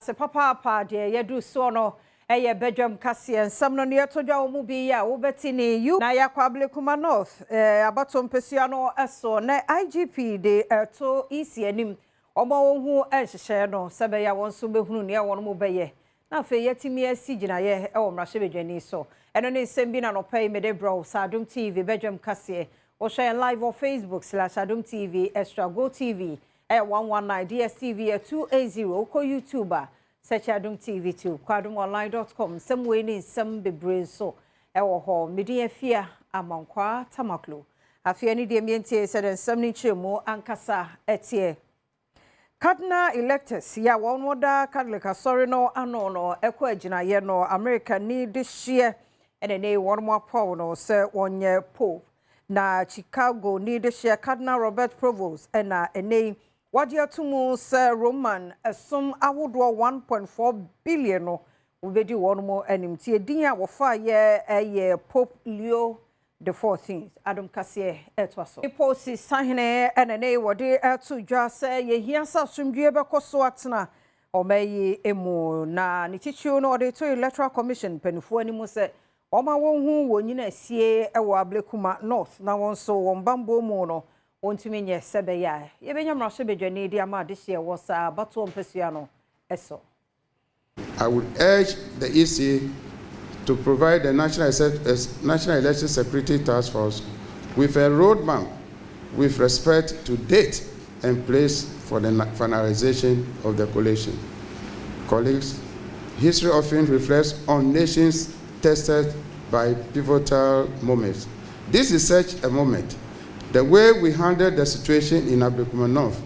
Sɛ papaapa deɛ yɛdu soɔ no ɛyɛ badwam kaseɛ nsɛm no ne yɛto dwa wɔ mu bi a wobɛti ne yu na yɛakɔ Ablekuma North abato mpasua no so na IGP de ɛto EC anim ɔma wɔn ho nhyehyɛeɛ no sɛ bɛyɛ a wɔn nso bɛhunu nea wɔn mo bɛyɛ na afei yɛatumi asi gyinaeɛ wɔ mmarahyɛbadwani so. Ɛno ne nsɛm bi na nɔpɛ yi mede brɛ wo sɛ Adom TV badwam kaseɛ. Wohwɛ yɛn live wɔ Facebook/Adom TV, Extra Go TV ɛyɛ 119, DSTV yɛ 280. Wokɔ YouTube a, search Adom TV 2, kɔ adomonline.com. Nsɛm wei ne nsɛm bebree nso ɛwɔ hɔ. Medin Afia Amankwaa Tamaklo. Afei ne deɛ mmiɛntie sɛ de nsɛm no nkyerɛmu ankasa ɛteɛ. Cardinal electors yɛ a wɔn da Catholic asɔre no ano no ɛkɔ agyinaeɛ no America ni de hyeɛ ɛna ne wɔn mo apɔw no sɛ wɔnyɛ Pope, na Chicago ni de hyeɛ Cardinal Robert Prevost ɛna ɛnɛ yi wɔagye ato mu sɛ Roman ɛsom ahodoɔ 1.4 billion no wɔbɛdi wɔn mo anim tie. Din a wɔfa yɛ ɛyɛ Pope Leo the 14th. Adom kaseɛ ɛtoa so. Polisi sahene ɛna ne wɔde ɛto dwa sɛ yɛhia sɛ asomdwie bɛkɔ so atena ɔma yi mu, na ne titiriw no ɔde to Electoral Commission mpanimfoɔ anim sɛ ɔma wɔn ho wɔn nyina asie ɛwɔ Ablekuma North na wɔn nso wɔn bambɔ mu no wɔntumi nyɛ sɛ bɛyɛ a yɛbɛnya mmarahyɛbadwani de ama adehyeɛ wɔ saa abatoɔ mpasua no ɛso. I would urge the EC to provide the National Election Security Task Force with a roadmap with respect to date and place for the finalization of the collation. Colleagues, history often reflects on nations tested by pivotal moments. This is such a moment. The way we handled the situation in Ablekuma North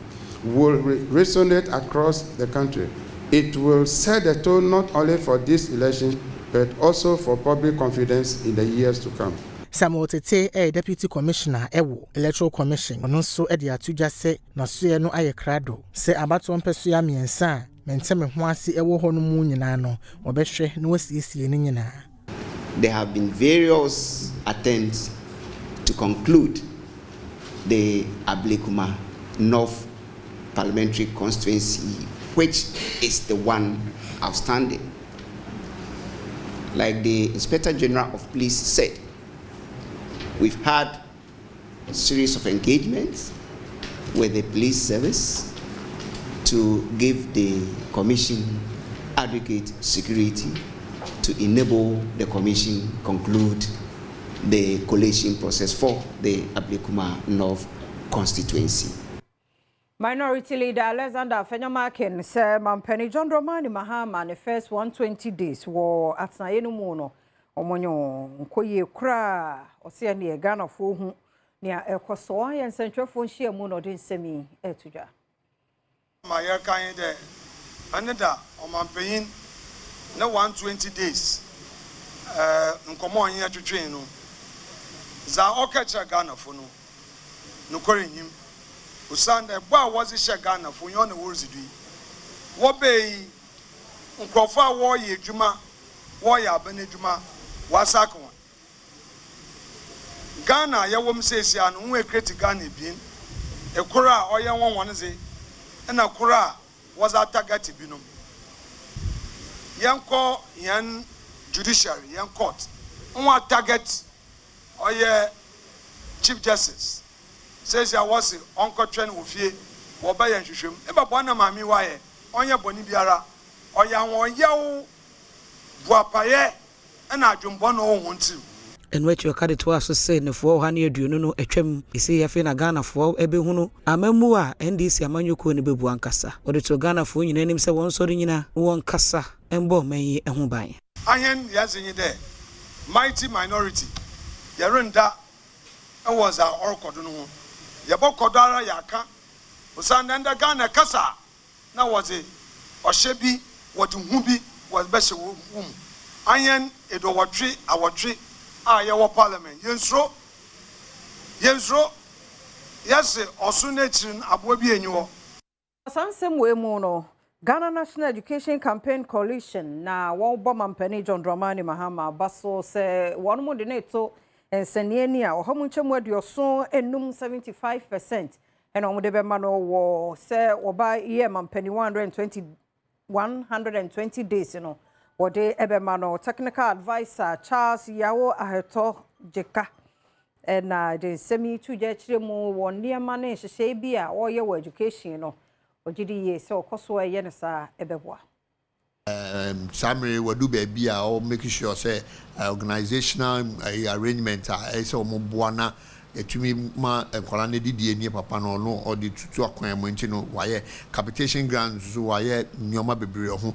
will resonate across the country. It will set the tone not only for this election, but also for public confidence in the years to come. Samuel Tete ɛyɛ Deputy Commissioner ɛwɔ Electoral Commission. Ɔno nso ɛde ato dwa sɛ n'asoɛ no ayɛ krado sɛ abatoɔ mpɛsoa 3 a mente me ho ase ɛwɔ hɔ no mu nyinaa no, wɔbɛhwɛ na wɔasiesie ne nyinaa. There have been various attempts to conclude the Ablekuma North Parliamentary Constituency, which is the one outstanding. Like the Inspector General of Police said, we've had a series of engagements with the police service to give the commission adequate security to enable the commission conclude the collation process for the Ablekuma North Constituency. Minority Leader Alexander Afenyo-Markin sɛ Mampani John Dramani Mahama ne first 120 days wɔ atenaeɛ no mu no, ɔmo nkɔ yie koraa. Ɔsɛ neɛ Ghanafoɔ hu nea ɛkɔ so. Ayɛ nsɛntwerɛfoɔ nhyia mu na ɔde nsɛm yi ɛto dwa. Ma yɛka yi dɛ ɛne da ɔmanpanyin ne 120 days nkɔmɔ a ɔnyɛ twetwe no dza ɔka kyerɛ Ghanafo no, nokware nyim, osiane ɛbɔ a wɔdze hyɛ Ghanafo nyɛ ɔna wɔredzi do yi. Wɔbɛɛ yi, nkurɔfoɔ a wɔreyɛ adwuma, wɔreyɛ aban adwuma, wɔasaka wɔn. Ghana a yɛwɔ mu seesia no ho ekreti Ghana ebien, ekor a ɔyɛ wɔn wɔn dze ɛna kor a wɔdze atarget binom. Yɛnkɔ yɛn judiciary, yɛn court, wɔn atarget ɔyɛ Chief Justice. Seesia wɔsi ɔnkɔtwɛn wɔ fie, wɔbɛyɛ nhwehwɛmu eba bɔn na maame wayɛ. Ɔnyɛ bɔne biara, ɔyɛ ahoɔyɛw buapayɛ ɛna adwembɔ na ɔwɔ wɔn tirim. Ɛno akyi ɔka de toa so sɛ nnefoɔ 120 no atwam ɛsei afei na Ghanafoɔ ɛbɛhunu amammu a NDC amanyɔkuo no bɛbu ankasa. Wɔde to Ghanafoɔ nyinaa anim sɛ wɔn nsɔre nyina na wɔnkasa mbɔ ɔman yi ho ban. Ahɛn yɛdze nye dɛ mighty minority yɛrenda ɛwɔ dza ɔrekɔ do no ho. Yɛbɔkɔ do ara yɛaka, osiane ndɛ Ghana kasa a na wɔdze ɔhyɛ bi, wɔdze hu bi wɔdze bɛhyɛ wo mu. Ahɛn 88 a yɛwɔ parliament, yɛnsuro, yɛnsuro. Yɛse ɔso n'akyiri no aboa bi enyi hɔ. Saa nsɛm wei mu no, Ghana National Education Campaign Coalition na wɔbɔ mampanin John Dramani Mahama aba so sɛ wɔn mo de ne to nsɛnniɛ ni a 75% 75% ɛna wɔn de bɛma no wɔ sɛ wɔba yɛ mampanin 120 120 days no wɔde ɛbɛma no. Technical adviser Charles Yawo Aheto Jeka ɛna de nsɛm yi to gya akyerɛ mu wɔ nneɛma ne nhyehyɛe bi a wɔreyɛ wɔ education no. Ɔgye di yie sɛ ɔkɔ so ɛyɛ no saa ɛbɛboa. Saa mmere wadu baabi a ɔ make sure sɛ organizational arrangement a ɛyɛ sɛ wɔn boa na yɛtumi ma nkwadaa no didie nie papa no, ɔno ɔde tutu akwan mu. Nti no wayɛ capitation grant nso, wayɛ nneɛma bebree ho.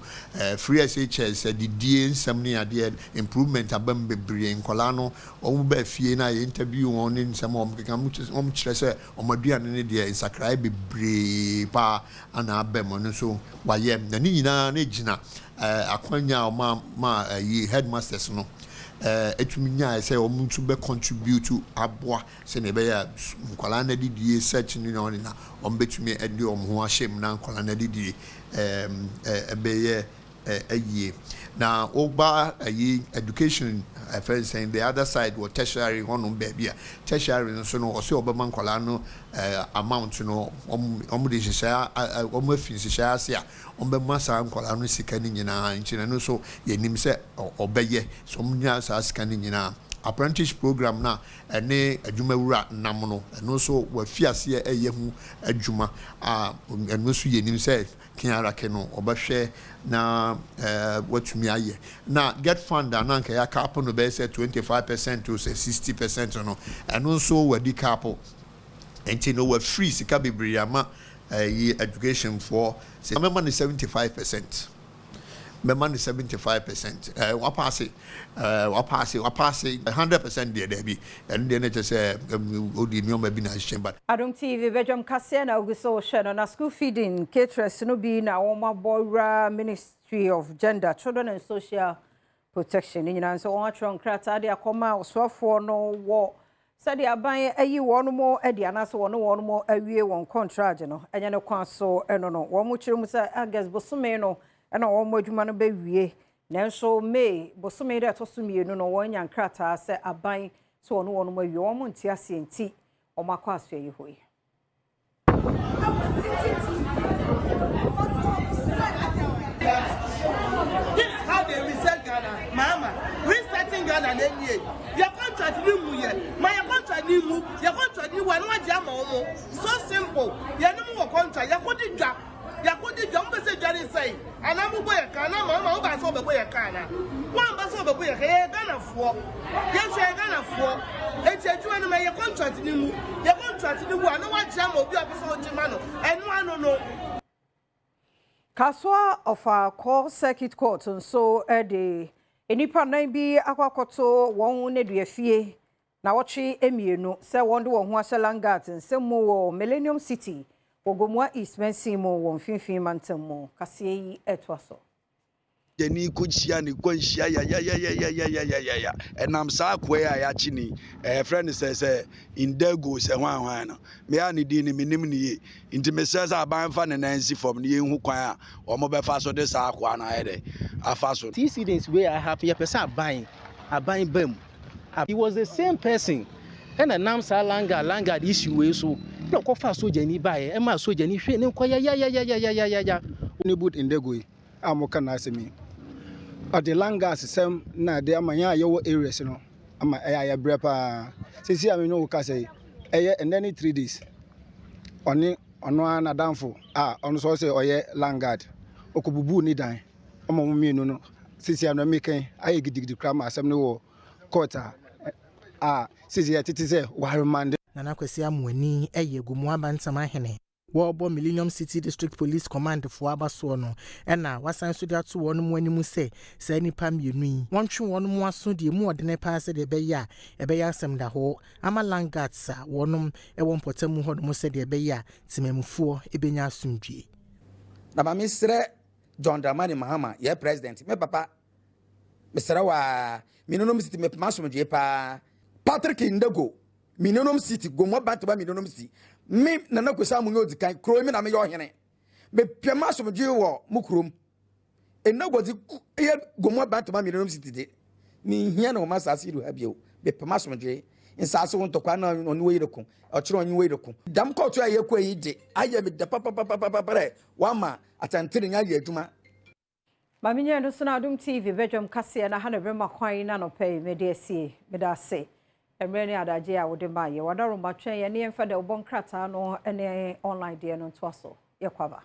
Free SHS, didie nsɛm ne adeɛ, improvement aba mu bebree. Nkwadaa no wɔn baa fie na yɛ interview wɔn ne nsɛm a wɔn keka, wɔn kyerɛ sɛ wɔn aduane ne deɛ, nsakraeɛ bebree paa ana aba mu. Ɛno nso wayɛ, na ne nyinaa ne gyina akwanya a wɔn ma ɛyi headmasters no ɛtumi nyaa sɛ wɔn nso bɛ contribute aboa sɛnea ɛbɛyɛ a nkwadaa no adidie search ne na na wɔn bɛtumi de wɔn ho ahyɛ mu na nkwadaa no adidie ɛbɛyɛ ɛyie. Na woba ɛyi education ɛfɛ nsɛn, the other side wɔ tertiary hɔnom, baabi a tertiary nso no, ɔsɛ ɔbɛma nkwadaa no amount no, wɔn de nhyehyɛ, wɔn afi nhyehyɛ ase a wɔn bɛma saa nkwadaa no sika no nyinaa. Nti na ɛno nso yɛnim sɛ ɔbɛyɛ so wɔn nya saa sika no nyinaa. Apprentice program na ɛne adwumawura nam no, ɛno nso wafi aseɛ ɛyɛ ho adwuma a ɛno nso yɛnim sɛ kearake no ɔbɛhwɛ na watumi ayɛ. Na GETFund a na nka yɛ cap no bɛyɛ sɛ 25% to sɛ 60% no, ɛno nso wadi cap, nti no wafiri sika bebree ama ɛyi education foɔ sɛ mɛma no 75%, mɛma no 75%. Wapaase, wapaase, wapaase 100% deɛ, dɛbi, ɛno deɛ ne kyɛ sɛ odi nneɛma bi na ahyehyɛ ba. Adom TV bɛdwam kaseɛ na ogu so hyɛ no. Na school feeding caterers no bi na wɔn abɔ wura Ministry of Gender, Children and Social Protection ne nyinaa nso wɔn atwerɛ nkrataa de akɔma ɔsoafoɔ no wɔ sɛdeɛ aban ayi wɔn mo adi anaasɛ wɔn wɔn mo awie wɔn contract no ɛnyɛ ne kwan so. Ɛno no wɔn mo kyerɛ mu sɛ August bosome no ɛna wɔn mo adwuma no bɛwie, nanso May bosome dɛ ɛtɔ so 2 no wɔn anya nkrataa sɛ aban sɛ wɔn wɔn mo awie. Wɔn mo nte aseɛ nti wɔn akɔ asoɛ yi hɔ yi. This is how they reset Ghana. Mama, resetting Ghana na nie. Your contract ni mu yɛ. Ma your contract ni mu. Your contract ni wa no agye ama wɔn. So simple. Yɛn no mu wɔ contract. Yɛ kɔ di dwa. Yɛ kɔ di dwa. Mo bɛ sɛ dwa ne sɛn. Ana mo bɔ yɛ kan na mama wo ba sɛ ɔbɛbɔ yɛ kan na. Wɔn ba sɛ ɔbɛbɔ yɛ kan. Yɛ Ghana foɔ. Yɛn nso yɛ Ghana foɔ. Eti adwuma no ma yɛ contract ni mu. Yɛ contract ni mu a na wagye ama obi a ɔpɛ sɛ ɔgye ma no. Ɛno ano no. Kasoa Ofaakor Circuit Court nso de nnipa nan bi akɔ akɔto wɔn nnua fie na wɔtwe 2 sɛ wɔn de wɔn ho ahyɛ Landguard nsɛm mu wɔ Millennium City wɔ Gomoa East mansin mu wɔ Mfimfini mantam mu. Kaseɛ yi ɛtoa so. Yɛni kɔhyia ne kwanhyia yayayayayayaya. Ɛnam saa akoa yi a yɛakye ni, ɛyɛfrɛ no sɛ Indego sɛ hwan hwan no, mea ne din no menim ne yie. Nti mesrɛ sɛ aban fa ne nan si fam ne yɛnhu kwan a wɔn bɛfa so de saa akoa no ayɛ dɛ afa so. Incidents wey I happen, yɛpɛ sɛ aban ba mu. He was the same person ɛna nam saa landguard issue wei so na ɔkɔfa sogyani baeɛ ɛma sogyani hwɛ ne nkɔ yayayayayayaya. Honourable Indego yi a moka n'asɛm yi, ɔde landguard sɛm na de ama yɛn a yɛwɔ areas no ama ɛyɛ a yɛbrɛ paa. Seesei a me ne wo kasa yi, ɛyɛ ɛnnɛ ne 3 days, ɔne ɔno ara n'adamfo a ɔno nso ɔsɛ ɔyɛ landguard ɔkɔbubuu ne dan ɔma wɔn mmienu no. Seesei a na meka yi, ayɛ gidigidi koraa ma asɛm no wɔ court a seesei yɛtete sɛ wɔaremande. Nana Kwasi Amoani yɛ Gomoa Mantam ahene. Wɔrebɔ Millennium City District Police Command foɔ aba soɔ no, ɛna wasan so de ato wɔn mu anim sɛ saa nnipa mmienu yi wɔntwe wɔn mu aso deɛ mu ɔdene paa sɛdeɛ ɛbɛyɛ a ɛbɛyɛ asɛm da hɔ ama landguards a wɔnom ɛwɔ mpɔtam hɔnom, sɛdeɛ ɛbɛyɛ a temamufoɔ ɛbɛnya asomdwie. Na ma mesrɛ John Dramani Mahama, yɛ president, me papa, mesrɛ waa Millennium City, mepema asomdwie paa. Patrick Ndego, Millennium City, Gomoa Bantama Millennium City, me Nana Kwesi Amunya odi kan kuro mi na meyɛ ɔhene, mepɛma asomdwie wɔ mo kurom. Ndego dze yɛ Gomoa Bantama Millennium City de menhia na wɔma asase yi do ha bio. Mepɛma asomdwie nsaase wo ntɔkwa na ɔne wei reko, ɔkyerɛ ɔnye wei reko. Dam kɔɔto a yɛkɔ yi de ayɛ me da papapapapa dɛ wama atɛntene ayɛ adwuma. Maame nyɛ no so na Adom TV badwam kaseɛ na ha na ɛbɛma kwan na nɔpɛ yi mede asie. Meda ase. Mmerɛ ne adagye a wode ma yɛ. Wadaroma twɛn yɛ ne yɛmfa dɛ wobɔ nkrataa no ne online deɛ no ntoa so. Yɛkɔ aba.